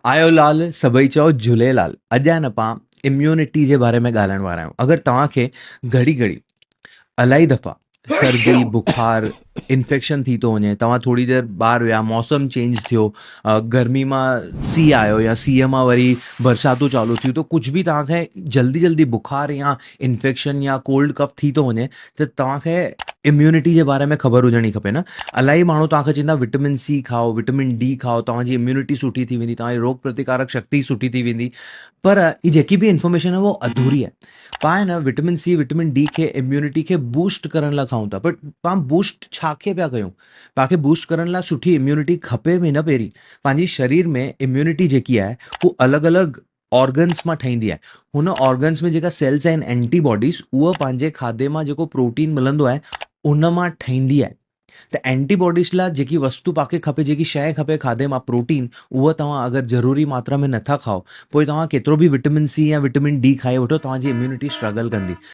آيو لال سڀئي چئو جهوليلال اڄ آهي نه پان اميونٽي جي باري ۾ ڳالهائڻ وارا آهيون اگر توهان کي گهڙي گهڙي الاهي دفعا سردي بخار انفيڪشن ٿي ٿو وڃي توهان ٿوري دير ٻاهر ويا موسم چينج ٿيو گرمي مان سي آيو يا سيء مان وري برساتون چالو ٿيون ته ڪجهه به توهان کي جلدي جلدي بخار يا انفيڪشن يا ڪولڊ ڪف ٿي ٿو وڃي ته توهان کي اميونٽي جي باري ۾ خبر هجڻي کپي نه. الاهي ماڻهو توهان کي چوندا وٽامن سي کائو، وٽامن ڊي کائو، توهان جي اميونٽي سٺي ٿي ويندي، توهان جي روڳ پرتيڪارڪ شڪتي سٺي ٿي ويندي. پر هي جيڪي به انفارميشن آهي اهو اڌوري آهي. پاڻ نه وٽامن سي، وٽامن ڊي کي اميونٽي کي بوسٽ ڪرڻ لاء کائون ٿا بٽ پاڻ بوسٽ ڇا کي پيا ڪيون؟ پاڻ کي بوسٽ ڪرڻ لاء سٺي اميونٽي کپي به نه پهرين. پنهنجي شرير ۾ اميونٽي جيڪي آهي هو الڳ الڳ آرگنس مان ٺهيندي آهي. هن آرگنس ۾ جيڪا سيلز آهن اينٽي باڊيز اهو پنهنجي کاڌي مان جيڪو پروٽين ملندو آهي ان مان ٺهيندي آهي ته اينٽي باڊيز لاء جيڪي وستو پاڻ کي کپي جيڪي شيء کپي کاڌي مان پروٽين اهو توهان اگر ضروري ماترا ۾ نٿا کائو پوء توهان ڪيترو به وٽامن سي يا وٽامن ڊي کائي وٺو توهان جي اميونٽي اسٽرگل ڪندي.